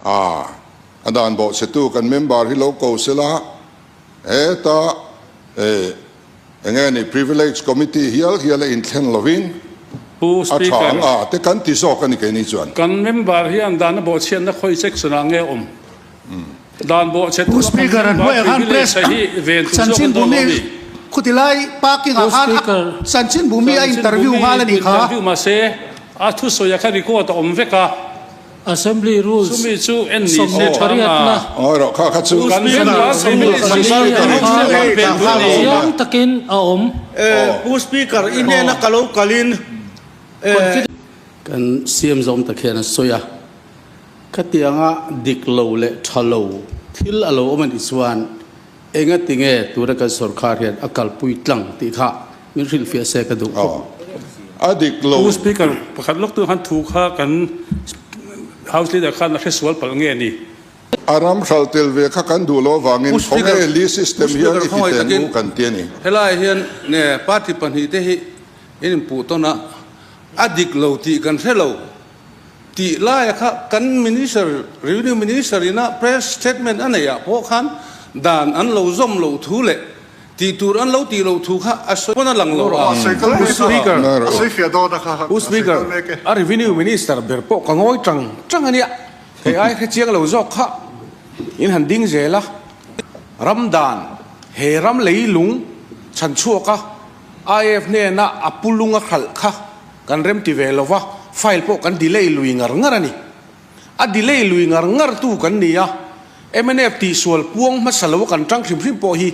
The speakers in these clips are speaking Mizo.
A, a dan bawhchhetu kan member hi lo ko sela, heta eh enge ni Privilege Committee hial hial a inthlen lovin Pu a tha Speaker. ang a te kan ti zawk a ni keini chuan. Kan member hian dan a bawhchhiatna khawi section ah nge awm? Dan bawhchhe Pu tura kan Speaker an member hnuaiah khan privilege press a hi ven tur zawk an chanchinbu dawn mi lo mi? khuti lai parking ah Pu khan a Speaker. chanchinbu mi a Chanchinbu interview mi nghal a nih kha. interview mahse a thusawi ah kha record a awm vek a. Assembly Rules Chumi chu en ni se 28na. Ngawi rawh kha kha chu. Kan member Chiang takin a awm. Pu Speaker, i hnena ka lo kalin. Kan CM zawm tak hian a sawi a, khatianga dik lo leh tha lo thil a lo awm a nih chuan engati nge tuna kan sorkar hian a kalpui tlang tih kha min hrilhfiah se ka duh khawp. A dik lo. Pu Speaker, pakhat lawk tu khan thu kha kan House Leader khan a hresual palh nge ni? A ram hral tel ve kha kan duh lo avangin Pu Speaker, khawnge Lee system Pu hian Speaker i ti khawngaih teh takin mu kan ti a ni. Helai hian ne party pahnihte hi in inpuh tawn a, a dik lo tih kan hre lo. Tih laia kha kan Minister, Revenue Minister ina press statement a neih ah pawh khan dan an lo zawm loh thu leh tih tur an lo tih loh thu kha a sawi pawn a lang lo a. Pu Speaker, Pu Speaker, a Revenue Minister ber pawh ka ngawi tang tang a nia, hei ai hre chiang lo zawk kha in han ding zel a, ram dan he ram leilung chhan chhuak a IAF hnena a pu lung a hralh kha Kan rem ti ve lova, file pawh kan delay lui ngar ngar a ni. A delay lui ngar ngar tu kan ni a, mnf tihsual puang hmasa lo a kan tang hrim hrim pawh hi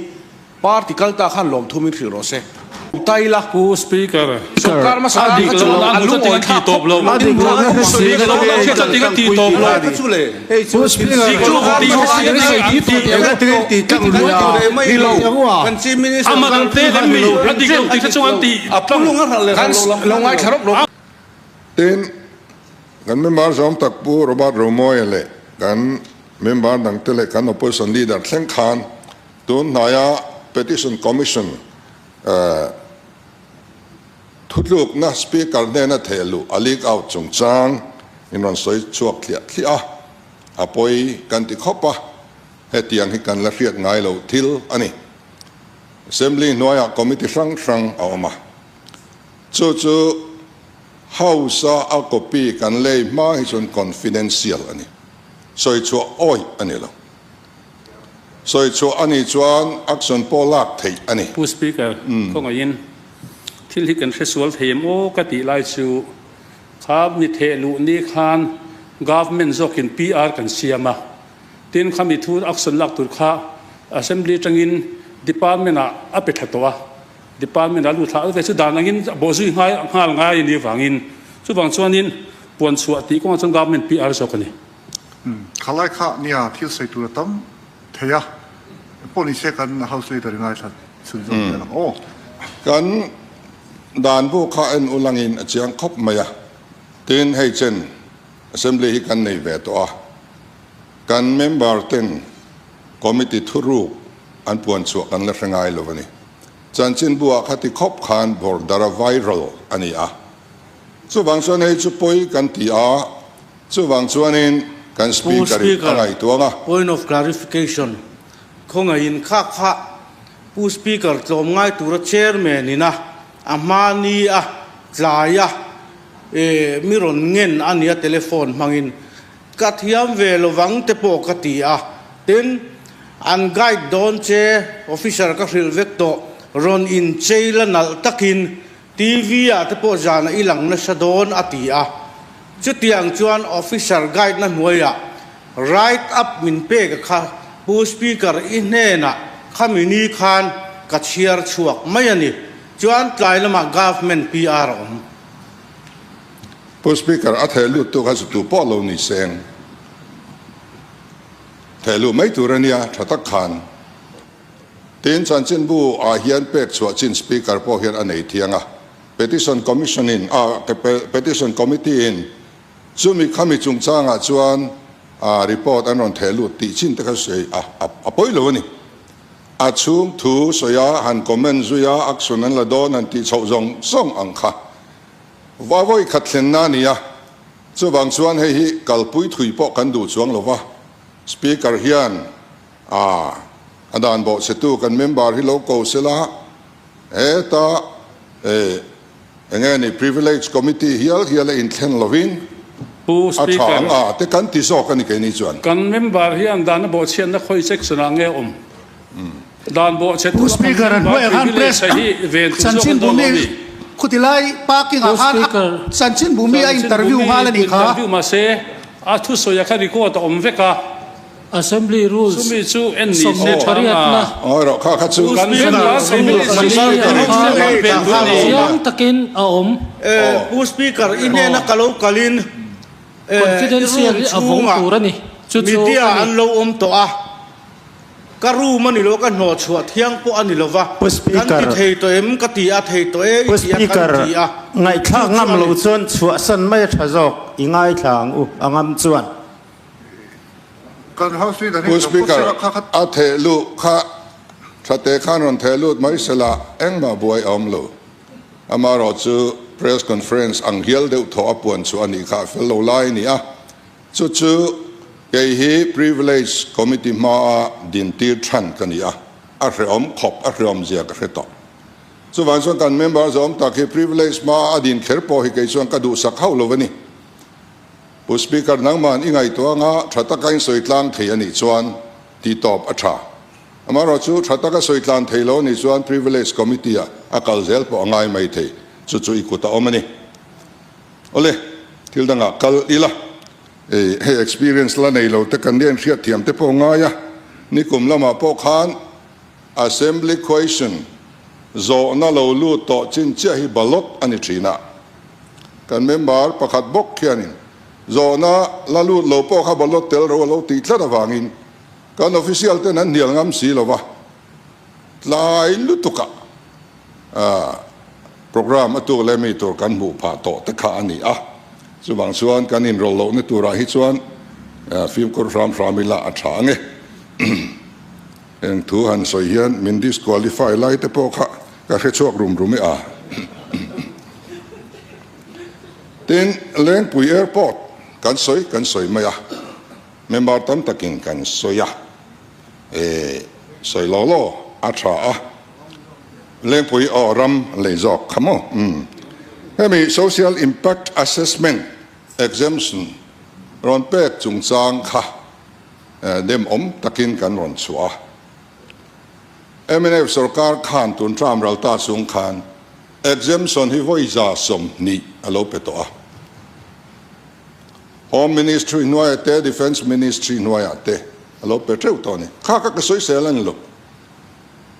party kal ta khan lawmthu min hrilh rawh se. Tai la. Pu Speaker, Sawrkar hmasa a tan dik kha chu lo a a lungawi thlak khawp lo. A dik lo a Pu Speaker, Tin, kan member zawm tak Pu Robert Romawia leh kan member dangte leh kan opposition leader thleng khan tun hnaia Petition Commission Thutlukna Speaker hnena thehluh a leak out chungchang in rawn sawi chhuak thliah thliah a, a pawi kan ti khawp a, hetiang hi kan la hriat ngai lo thil a ni. Assembly hnuaiah committee hrang hrang a awm a, chu chu House-a a copy kan lei hma hi chuan confidential a ni, sawi chhuah awih a ni lo. Sawi chhuah a nih chuan action pawh lak theih a ni. Pu Speaker, khawngaihin thil hi kan hresual thei em aw ka tih lai chu kha mi theh luh ni khan Government zawkin PR kan siam a, tin kha mi thu action lak tur kha Assembly atangin Department ah a pe tha tawh a, Department ah a lut thla ve chu dan angin a bawhzui nghal ngai a nih avangin chuvang chuanin puan chhuah tih kawngah chuan Government PR zawk a ni. Khalai kha nia thil sawi tur a tam thei a, pawh ni se kan House Leader i ngaithla chhun zawk zel ang aw. Kan dan bu kha en ulangin a chiang khawp mai a, tin hei chen Assembly hi kan nei ve tawh a, kan member ten committee thuruk an puan chhuah kan la hre ngai lo a ni. Chanchinbu ah kha ti khawp khan bawrdara viral a ni a, chuvang chuan hei chu pawi kan ti a, Chuvang chuanin kan Pu Speaker in a Speaker, ngaihtuang a. Point of clarification, Khawngaihin kha kha Pu Speaker tlawm ngai tura Chairman ina a hmani a tlai a e mi rawn ngen a nia telephone hmangin ka thiam ve lovang te pawh ka ti a, tin an guide dawn che officer ka hrilh vek tawh rawn in chei la nalh takin TV ah te pawh zan a i lang nasa dawn a ti a, chutiang chuan officer guide na hnuaiah write up min pek a kha Pu Speaker i hnenah khami ni khan ka chhiar chhuak mai a ni, chuan tlai lamah government PR a awm. Pu Speaker, a theh lut tu kha chu tu pawh lo ni seng theh luh mai tur a nia, tha tak khan. Tin, chanchinbu ah hian pek chhuah chin Speaker pawh hian a nei thiang a, Petition Commission in ah Petition Committee in chumi khami chungchangah chuan ah report an rawn theh lut tih chin te kha sawi a a pawi lo a ni. A chhung thu sawi a, han comment zui a, action an la dawn han tih chhoh zawng zawng ang kha. Vawi khat thlenna a ni a. Chuvang chuan hei hi kalpui thui pawh kan duh chuang lo va, Speaker hian a a dan bawhchhetu kan member hi lo ko sela, heta eh eng nge ni Privilege Committee hial hial a inthlen lovin Pu a tha Speaker. ang a te kan ti zawk a ni keini chuan. Kan member hian dan a bawhchhiatna khawi section ah nge awm? Dan bawhchhe Pu tura kan Speaker an member hnuaiah khan privilege press a hi ven tur zawk an chanchinbu dawn mi lo a ni. khuti lai parking ah Pu khan a Speaker. chanchinbu mi a Chanchinbu interview mi nghal a nih kha. interview mahse a thusawi ah kha record a awm vek a. Assembly Rules Chumi chu en ni se 80na. Aw erawh kha kha chu Kan member privilege hi ven tur a ni. Chiang takin a awm. Pu Speaker, i hnena ka lo kalin i Confidential room hi a vawng chhungah tur a ni. Chu chu media a ni. an lo awm tawh a. Ka room a ni lo, ka hnawh chhuah thiang pawh a ni lo va, Pu kan Speaker. ti thei tawh em ka ti a, thei tawh e Pu i ti a, kan Speaker, ti a, ngaihthlak chu chu ngam a lo ni. chuan chhuahsan mai a tha zawk, i ngaithla ang u, a ngam chuan. Kan House Leader hi Pu lo pawh Speaker, sela kha kha. a theh luh kha tha te khan rawn theh lut mai sela engmah buai a awm lo. Amaherawhchu press conference ang hial deuh thawh a puan chhuah a nih kha a fel lo lai a ni a. Chu chu kei hi Privilege Committee hmaa dintir than ka ni a, a hrehawm khawp, a hrehawm zia ka hre tawh. Chuvang chuan kan member zawm tak hi Privilege hmaa a din kher pawh hi kei chuan ka duhsak hauh lo a ni. Pu Speaker, nangman i ngaihtuah anga tha taka in sawi tlang thei a nih chuan tih tawp a tha. Amaherawhchu tha taka sawi tlan thei lo a nih chuan Privilege Committee ah a kal zel pawh a ngai mai thei. Chu chu i kut a awm a ni. Awle, thil dangah kal ila, ei hei experience la nei lo te kan nia inhriat thiam te pawh ngai a, nikum lamah pawh khan Assembly question zawhna lo lut tawh chin chiah hi ballot a ni thin a, kan member pakhat bawk khianin zawhna la lut lo pawh kha ballot tel ro a lo tih tlat avangin kan official ten an hnial ngam si lo va, tlai lutukah. Programme a tuk leh mi tur kan hmuh phah tawh te kha a ni a, chuvang chuan kan inrawlh lohna turah hi chuan fimkhur hram hram ila a tha ang e. Eng thu han sawi hian min disqualify lai te pawh kha ka hre chhuak rum rum e a. Tin, Lengpui Airport kan sawi kan sawi mai a, member tam takin kan sawi a, e sawi lo law a tha a. Lengpui aw ram lei zawk kha maw? Umm. Hemi Social Impact Assessment Exemption rawn pek chungchang kha dem awm takin kan rawn chhuah a. Mnf sorkar khan tun term ral ta chung khan exemption hi vawi 120 a lo pe tawh a. Home Ministry hnuaiah te, Defence Ministry hnuaiah te a lo pe teuh tawh a ni. Kha kha ka sawisel a ni lo.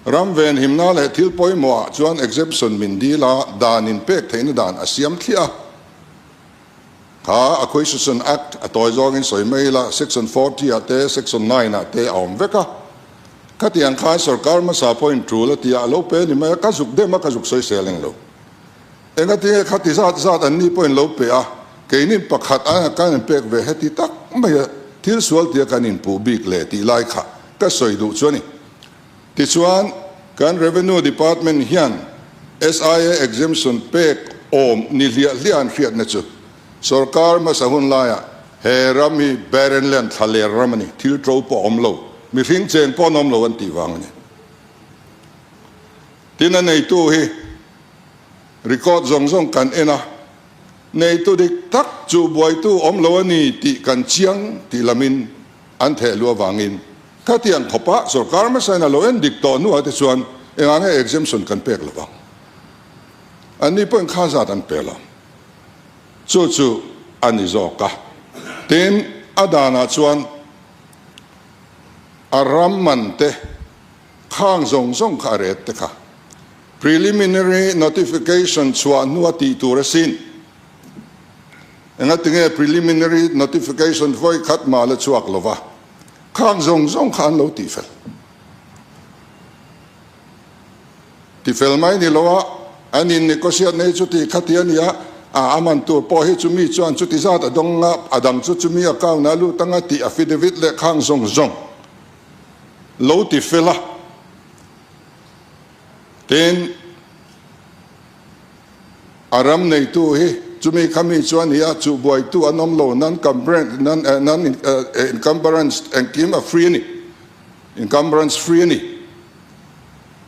Ram venhimna leh thil pawimawhah chuan exemption min dil a, dan in pek theihna dan a siam thliah a. Kha Acquisition Act a tawi zawngin sawi mai ila, Section 40 ah te, Section 9 ah te a awm vek a. Khatiang khan sorkar hmasa pawhin tul a ti a, a lo pe ni mai a, ka zuk dem a, ka zuk sawisel eng lo. Engatinge khati zat zat an ni pawhin lo pe a, keinin pakhat a kan in pek ve heti tak mai a, thil sual tia kan inpuh bik leh tih lai kha ka sawi duh chu a ni. Tichuan, kan Revenue Department hian SIA exemption pek awm ni hliah hliah an hriatna chu sorkar hmasa hun laiah he ram hi barren land, thlaler ram a ni, thil to pawh a awm lo, mihring cheng pawh an awm lo an tih vang a ni. Tin, a neitu hi record zawng zawng kan en a, neitu dik tak chu buaitu awm lo a ni tih kan chiang tih lamin an theh luh avangin Khatiang khawpa sorkar hmasain a lo en dik tawh hnuah te chuan engah nge exemption kan pek lo vang? Anni pawhin kha zat an pe lo. Chu chu a ni zawk a. Tin, a danah chuan a ram man te, khang zawng zawng kha a ret te kha preliminary notification chhuah hnua tih tur asin. Engatinge preliminary notification vawi khat mah la chhuak lo va? Khang zawng zawng kha an lo tihfel. Tifel mai ni lo a, an in negotiate nei chuti khati a nia, a a man tur pawh hi chumi chuan chuti zat a dawng a, a dang chu chumi account ah lut anga tih affidavit leh khang zawng zawng lo tifel a. Tin, a ram neitu hi. Chumi khami chuan hi a chuh buaitu an awm lo, non-encumbrance engkim a free a ni, encumbrance free a ni.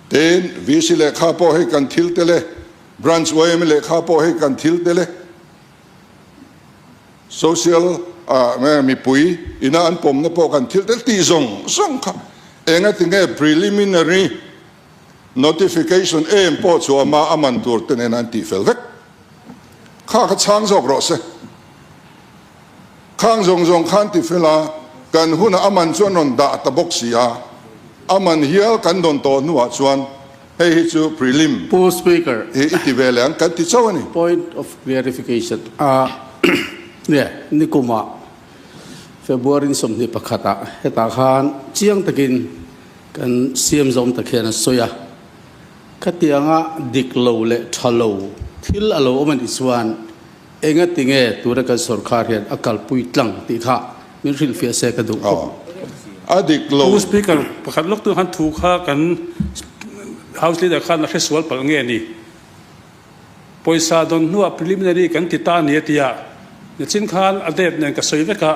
Tin, VC lehkha pawh hei kan thil tel e, Branch yma lehkha pawh hei kan thil tel e. Social mipui ina an pawmna pawh kan thil tel tih zawng zawng kha engatinge preliminary Notification em pawh chu ama a man tur te nen an tih fel vek. Kha kha chhang zawk rawh se. Khang zawng zawng khan ti fel a, kan hunah a man chu an rawn dah ta bawk si a, a man hial kan dawn tawh hnuah chuan hei hi chu prelim Pu Speaker. hi i ti ve leh ang kan ti chauh a ni. Point of clarification a nge nikumah February 21 ah hetah khan chiang takin Kan siam zawm tak hian a sawi a, khatianga dik lo leh tha lo thil a lo awm a nih chuan engati nge tura kan sorkar hian a kalpui tlang tih kha min hrilhfiah se ka duh khawp. A dik lo. Pu Speaker, pakhat lawk tu khan thu kha kan House Leader khan a hresual palh nge ni? Pawisa dawn hnuah preliminary kan ti ta a ni a ti a, nichin khan a date nen ka sawi vek a,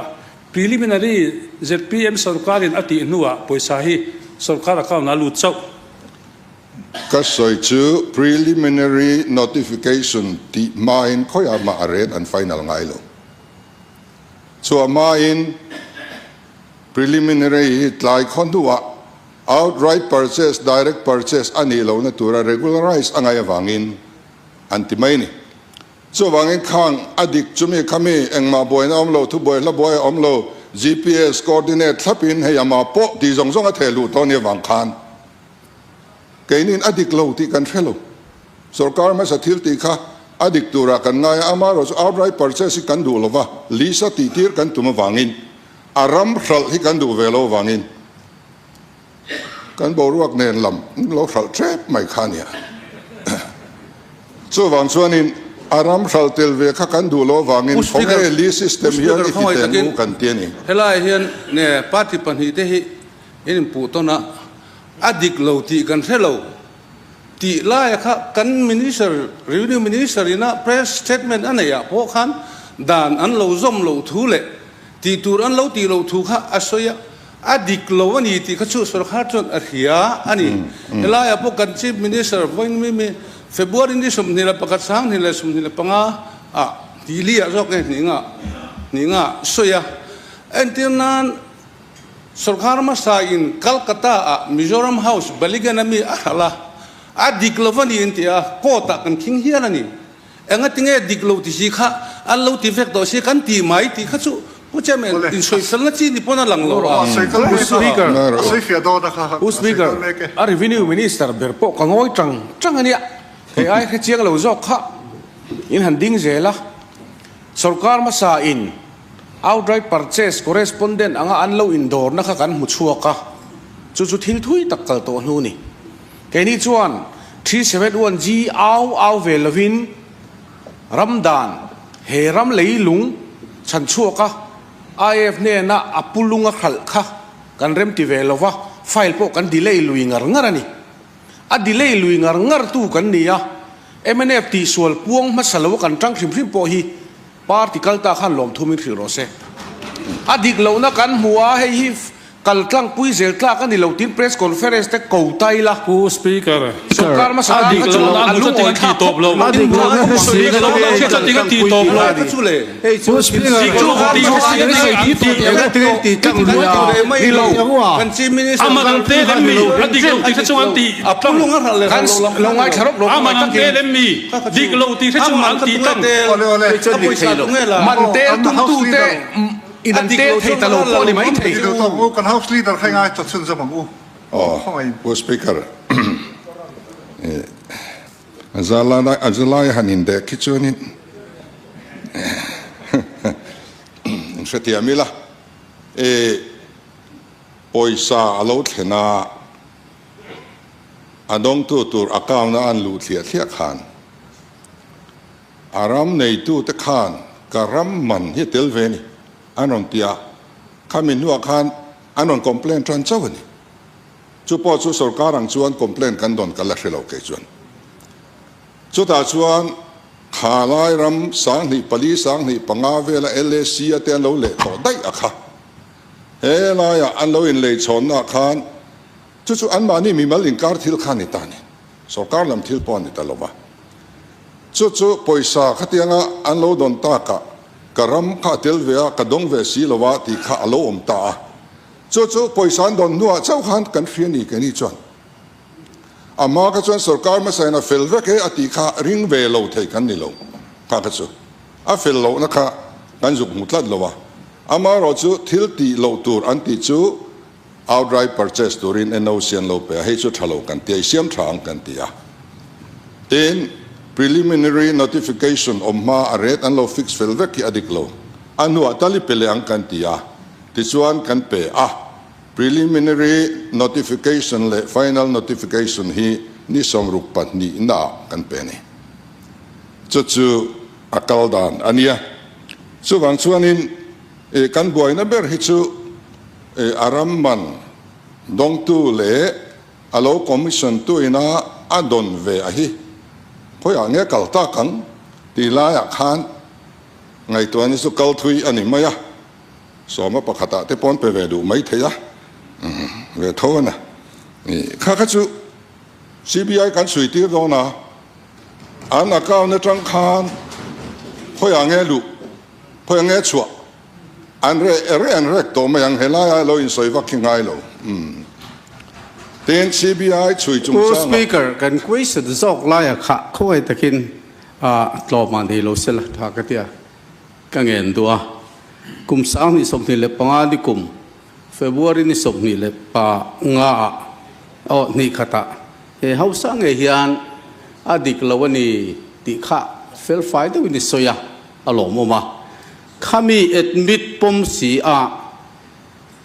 Preliminary zpm sorkarin a tih hnuah pawisa hi sorkar account ah lut chauh. Ka sawi chu preliminary notification tih hmain khawiah mah a rate an final ngai lo. Chhuah hmain preliminary hi tlai khaw hnuah outright purchase, direct purchase a nih lohna tura regularize a ngaih avangin an ti mai a ni. Chuvangin khang a dik chumi khami engmah buaina awm lo, thubuai hla buai a awm lo, GPS coordinate thlapin hei amah pawh tih zawng zawng a theh luh tawh nia vang khan keinin a dik lo tih kan hre lo. Sorkar hmasa thil tih kha a dik turah kan ngai a, amaherawhchu outright purchase hi kan duh lo va, lease a tihtir kan tum avangin a ram hralh hi kan duh ve lo avangin Kan boruak nen lam lo hralh tep mai kha nia. Chuvang chuanin a ram hralh tel ve kha kan duh lo avangin khawnge li system hian i ti teng u kan ti a ni. Helai hian party pahnihte hi in inpuh tawn a, a dik lo tih kan hre lo tih laia kha kan minister, revenue minister ina press statement a neih ah pawh khan dan an lo zawm loh thu leh tih tur an lo tih loh thu kha a sawi a. A dik lo a ni tih kha chu sorkar chuan a hria a ni. Helaiah pawh kan Chief Minister vawiin mi mi February ni 21 2025 ah tih li ah zawk nge hnih nga hnih nga sawi a. Entir nan sorkar hmasa in Calcutta ah Mizoram House Baligan a mi a hralh a, a dik lo a ni an ti a, court ah kan khing hial a ni. Enga tinge dik lo ti si kha an lo ti vek tawh si kan ti mai tih kha chu Pu Chairman insawifelna chi ni pawn a lang lo a. Pu Speaker, Pu Speaker, a Revenue Minister ber pawh ka ngawi tang tang a nia, hei ai hre chiang lo zawk kha in han ding zel a. Sorkar hmasa in outright purchase correspondent anga an lo indawrna kha kan hmu chhuak a, chu chu thil thui tak kal tawh hnu ni. Keini chuan 371 G au au ve lovin ram dan he ram leilung chhan chhuak a IAF hnena a pu lung a hralh kha kan rem ti ve lova, file pawh kan delay lui ngar ngar a ni. A delay lui ngar ngar tu kan ni a, mnf tihsual puang hmasa lo a kan tang hrim hrim pawh hi party kal ta khan lawmthu min hrilh rawh se. A dik lohna kan hmu a, hei hi Kal tlangpui zel tlak a ni lo tin press conference te ko ta ila. Pu Speaker, Sorkar hmasa a tan dik kha chu lohna a hmu chu lungawi tinga thlak ti tawp khawp lo. lo tin A dik lohna hmu chu tinga ti tawp lo. Pu Speaker, Dik lo ti ti ni lo. A man an tel em mi? A dik lo ti hre chung an ti tlang. Kan lo ngaithla rawp lo A man an tel em mi? Dik lo ti hre chung an ti tlang. Man tel tumtu te In an tel thei ta lo pawh a ni mai thei. Kan House Leader kha ngai chawt chhun zawm ang u. Aw, Pu Speaker, a zalai han indek hi chuanin in hrethiam ila, pawisa a lo thlen a, a dawngtu tur account a an luh thliah thliah khan, A ram neitute khan ka ram man hi a tel ve a ni, an rawn ti a, khami hnuah khan an rawn complain tan chauh a ni. Chu pawh chu sorkar ang chuan complain kan dawn ka la hre lo kei chuan. Chutah chuan Kha lai ram 2004, 2005 vela LAC a te an lo leh tawh daih a kha. He laiah an lo inlei chhawnnaah khan chu chu anmahni mimal inkar thil kha a ni ta a ni. Sorkar lam thil pawh a ni ta lo va. Chu chu pawisa khatianga an lo dawn takah ka ram kha a tel ve a, ka dawng ve si lo a tih kha a lo awm ta a. Chu chu pawisa an dawn hnuah chauh khan kan hria ni keini chuan. A hma kha chuan sorkar hmasain a fel vek e a tih kha ring ve lo thei kan ni lo. Kha kha chu a fel lohna kha kan zuk hmu tlat lo a. Amaherawh chu thil tih loh tur an tih chu outright purchase turin NOC an lo pe a, hei chu tha lo kan ti a, i siam tha ang kan ti a. Tin, preliminary notification awm hma a rate an lo fix fel vek hi a dik lo. A hnuah tal i pe leh ang kan ti a, tichuan kan pe a. Preliminary notification leh final notification hi ni 62 naah kan pe a ni. Chu chu a kal dan a nia. Chuvang chuanin kan buaina ber hi chu a ram man dawngtu leh a lo commission tu ina a dawn ve a hi khawiah nge kal tak ang tih laiah khan ngaihtuahna chu kal thui a ni mai a. Sawma pakhatah te pawn pe ve duh mai thei a, ve tho a na. Kha kha chu CBI kan chhui tir dawn a, an account atang khan khawiah nge luh, khawiah nge chhuah, an reh reh an rek tawh mai ang, helai a lo insawi vak hi ngai lo. Tin, CBI chhui Pu chungchangah. Speaker, kan question zawk laia kha khawngaih takin tlawmah nei lo sela tha ka ti a. Ka ngen duh a, kum 2025 ni kum February ni 25 ah aw hnih khatah he hausa ngei hian a dik lo a ni tih kha fel fai deuhin i sawi a, a lawmawm a. Khami admit pawm si a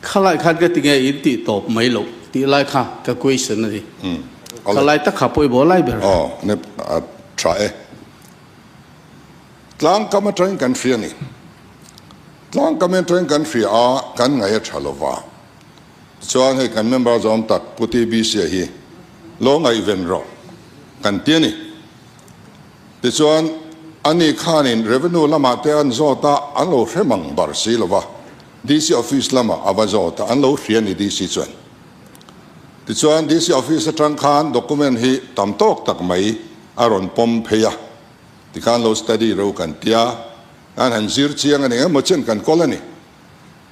khalai khan ka ti nge in tih tawp mai loh tih lai kha ka question a ni. Khalai tak kha pawimawh lai ber. Aw, a tha e. Tlangkam atangin kan hria a ni. Tlangkam atangin kan hria a, kan ngaih a tha lo va. Tichuan hei kan member zawm tak Pu TBC a hi lo ngaihven rawh kan ti a ni. Tichuan ani khanin revenue lamah te an zawt a, an lo hre mang bar si lo va. DC office lamah a va zawt a, an lo hria a ni DC chuan. Tichuan DC office atang khan document hi tam tawk tak mai a rawn pawm phei a. Tikhan lo study ro kan tia, an han zir chiang a ni emaw chen kan kawl a ni.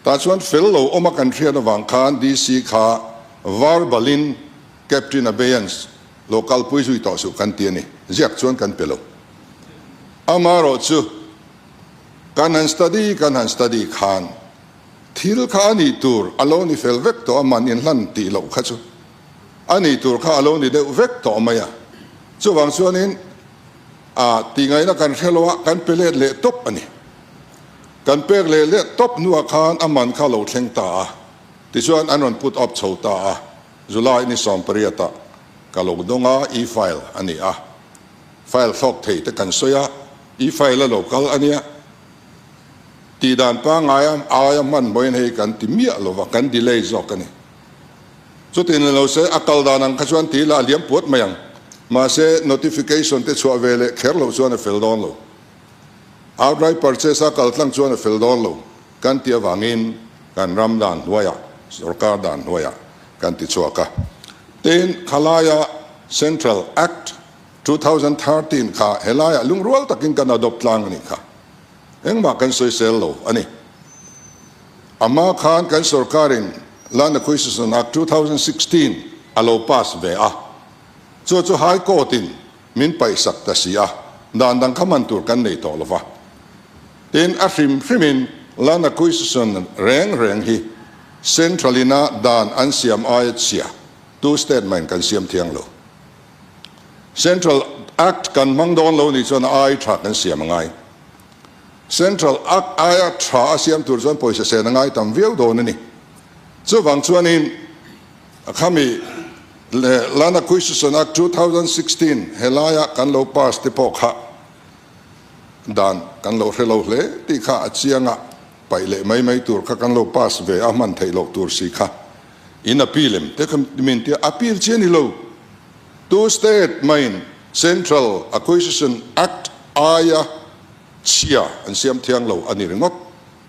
Tah chuan fel lo awma kan hriat avang khan DC kha verbalin Captain Abeyance lo kalpui zui tawh suh kan ti a ni. Ziak chuan kan pe lo. Amaherawh chu kan han study kan han study khan thil kha a nih tur a lo ni fel vek tawh a, man inhlan tih loh kha chu a nih tur kha a lo ni deuh vek tawh mai a. Chuvang chuanin A tihngaihna kan hre lo a, kan pe let leh tawp a ni. Kan pek leh leh tawp hnuah khan a man kha lo thleng ta a, tichuan an rawn put up chho ta a, July ni 18 ah ka lo dawng a, e-file a ni a, file thlawk thei te kan sawi a, e-file a lo kal a nia, tih dan pangngai a aia hmanhmawhin hei kan ti miah lo va, kan delay zawk a ni. Chutin ni lo se, a kal dan ang kha chuan ti ila a liam puat mai ang. Mahse, notification te chhuah ve leh kher loh chuan a fel dawn lo. Outright purchase a kal tlang chuan a fel dawn lo kan ti avangin kan ram dan hnuaiah, sorkar dan hnuaiah kan ti chhuak a. Tin, khalaia Central Act 2013 kha helaiah lungrual takin kan adopt tlang a nih kha. Engmah kan sawisel lo a ni. A hma khan kan sorkarin Land Acquisition Act 2016 a lo pass ve a, chu chu High Court in min paihsak ta si a, dan dang kha man tur kan nei tawh lo va. Tin, a hrim hrimin Land Acquisition reng reng hi Central ina dan an siam aia chhia tu state mahin kan siam thiang lo. Central Act kan hmang dawn lo nih chuan a ai tha kan siam a ngai. Central Act aia tha a siam tur chuan pawisa sen a ngai tam viau dawn a ni. Chuvang chuanin khami Land Acquisition Act 2016 helaia kan lo pass te pawh kha dan kan lo hre lo hle tih kha a chiang a, paih leh mai mai tur kha kan lo pass ve a hman theih loh tur si kha in appeal em te kha min tia appeal chi a ni lo. Tu state main Central Acquisition Act. aia chhia an siam thiang lo a ni ringawt.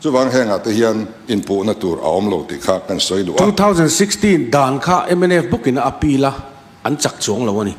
Chuvang hengah te hian inpuhna tur a awm lo tih kha kan sawi duh a. 2016 dan kha mnf bawkin a appeal a, an chak chuang lo a ni.